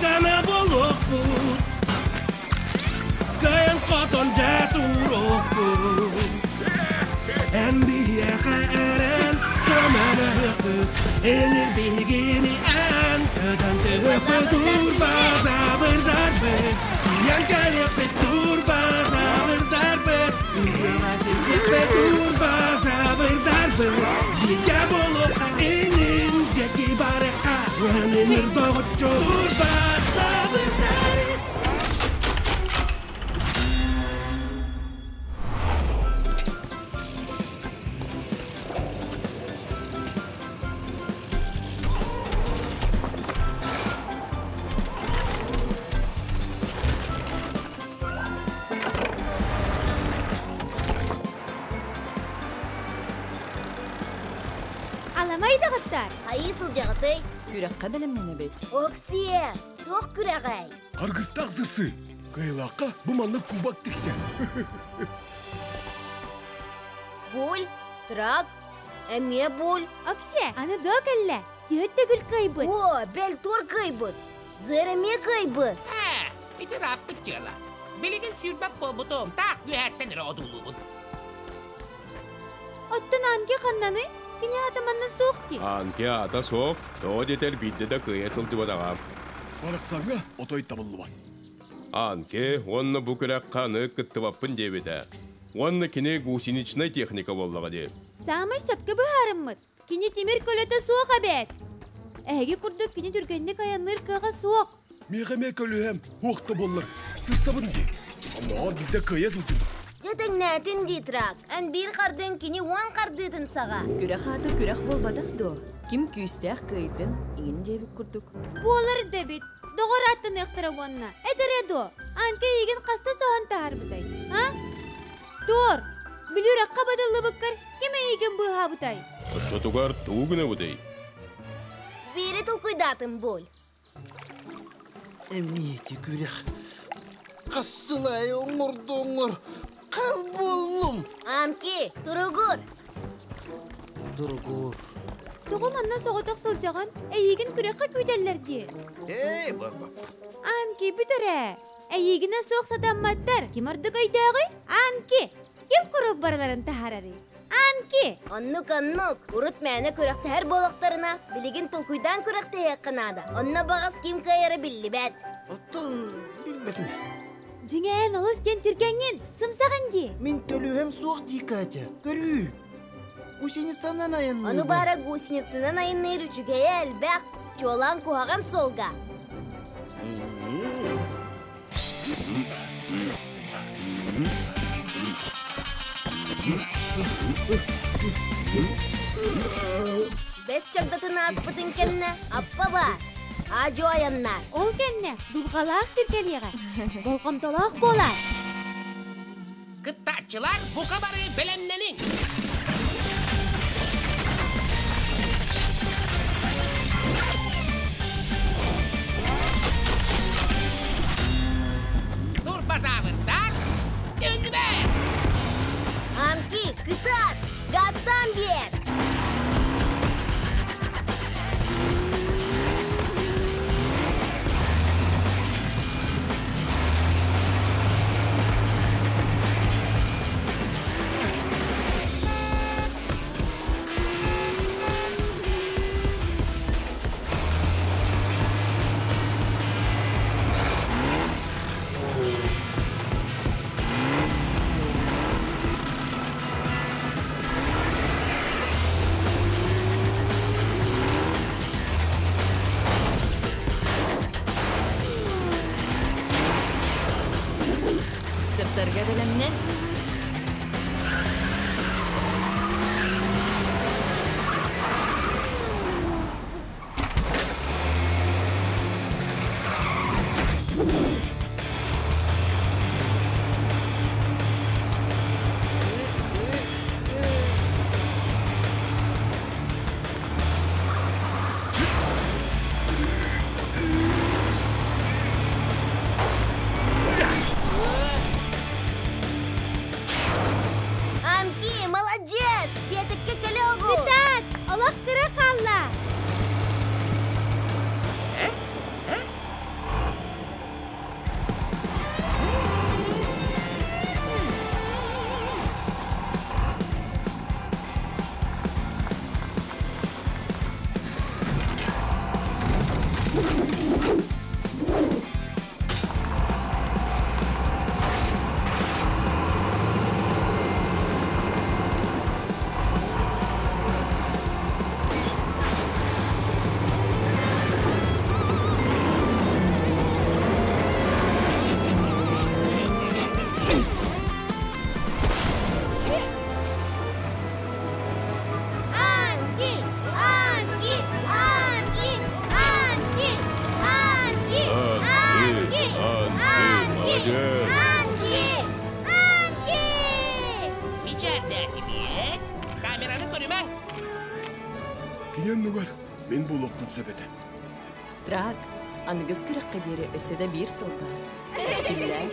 Күүс-көмө буолуохпут, Кыайан-хотон дьэ туруохпут. Эн биһиэхэ эрэн көмөлөһүөхпүт, Энир биһигини эн көтөн түһүөхпүт. Турбазаврдарбыт, тиийэн кэлиэхпит. Турбазаврдарбыт, ыһыаҕа сирдиэхпит. Турбазаврдарбыт, бииргэ буолуохха, инин диэки барыахха, Өнүнүр доҕоччу Турбазаврдар. Аламай даҕыттар. Хайыы сылдьаҕытый? Күрэххэ бэлэмнэнэбит. Оксиэ, туох күрэҕэй? Харгыстаах сырсыы. Кыайылаахха бу маннык кубок тиксэр. Буль, трак, эмиэ буль. Оксиэ, аны доо кэллэ. Түөрт төгүл кыайбыт. О, бэл туор кыайбыт. Зыр эмиэ кыайбыт. Ээ, ити ырааппыт дьыала. Билигин сүүрбэт буолбутум, таах үөһэттэн эрэ одуулуубун. Оттон Анке ханнаный? Кини аата манна суох дии. Анке аата суох, тоҕо диэтэр биирдэ да кыайа сылдьыбатаҕа. Барахсаҥҥа отой табыллыбат. Анке уонна бу күрэххэ аны кыттыбаппын диэбитэ. Уонна кини гусеничнай техника буоллаҕа дии. Саамай сөпкө быһаарыммыт. Кини тимир көлөтө суох эбээт. Эһиги курдук кини түргэнник айанныыр кыаҕа суох. Миэхэ эмиэ көлүөһэм суох да буоллар, сырсабын дии. Оннооҕор биирдэ кыайа сылдьыбыт. Дьэ тэҥнээтин дии, Трак. Эн биир хардыыҥ кини уон хардыытын саҕа. Күрэх аата күрэх буолбатах дуо? Ким күүстээх кыайдын, иҥин диэбит курдук. Буолар да эбит. Доҕор аттаныахтара уонна. Этэрэ дуо? Анка эйигин хаста соһон таһаарбытай? А? Тор! Бүлүүрэххэ батыллыбыккар ким эйигин быыһаабытай? Оччотугар тугу гынабытый? Биири толкуйдаатым буль. Эмиэти күрэх. Хас сыл аайы оҥорду оҥор. Хал буоллум. Анки, туругур. Туругур. Тоҕо манна соҕотох сылдьаҕын? Эйигин күрэххэ күүтэллэр дии. Эй, барба. Анки, бүт эрэ. Эйигинэ суох сатамматтар. Ким ордук өйдөөҕүй? Анки! Ким куруук барыларын таһаарарый? Анки! Оннук-оннук. Урут мээнэ күрэхтэһэр буоллахтарына, билигин толкуйдаан күрэхтэһиэххэ наада. Онно баҕас ким кыайара биллибэт. Оттон билбэтим. Дьиҥээн олус диэн түргэҥҥин, сымсаҕын дии. Мин төлүөм суох дии, Катя. Көрүү. Гусеницанан айанныыбын. Ону баара гусеницанан айанныыр үчүгэйэ элбэх, чуолаан куһаҕан суолга. Бэс чагдатын ааспытын кэннэ аппа баар. Аа-дьуо айаннаар. Ол кэннэ дулҕалаах сир кэлиэҕэ. Болҕомтолоох буолаар. Кыттааччылар бука бары бэлэмнэниҥ! Турбозаврдар төннүбэ! Анки, кытаат! Газтан биэр! Сырсарга бэлэмнэн. сөп этэ. Трак, аныгыс күрэххэ диэри өссө да биир сыл баар. Эрчиллээ.